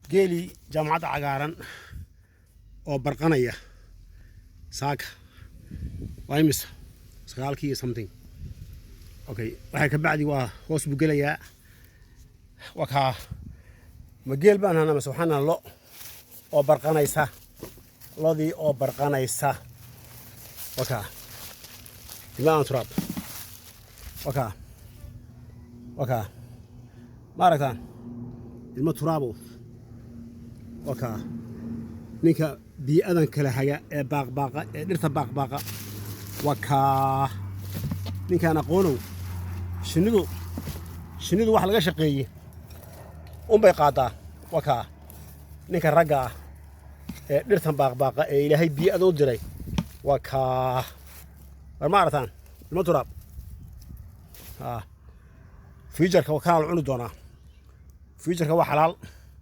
Geelii Jaamacadda cagaaran oo barqanaya saaka waa imisa? 9-kii iyo something. Okay, waxay ka bacdi waa hoos buu gelayaa. Waa kaa. Ma geel baan hanaa mase waxaan lo oo barqanaysa? Lodii oo barqanaysa waa kaa. Ilmaan Turaab waa kaa, waa kaa. Ma aragtaan ilmo Turaabow? Waa kaa ninka bii'adan kala haga ee baaqbaaqa ee dhirta baaqbaaqa. Waa kaa ninkaan aqoonow. Shinnidu wax laga shaqeeye unbay qaaddaa. Waa kaa ninka ragga ah ee dhirtan baaqbaaqa ee Ilaahay bii'ada u diray. Waa kaa. War, ma aragtaan ilmo Turaab? Future-ka waa kanaa la cuni doonaa. Future-ka waa xalaal.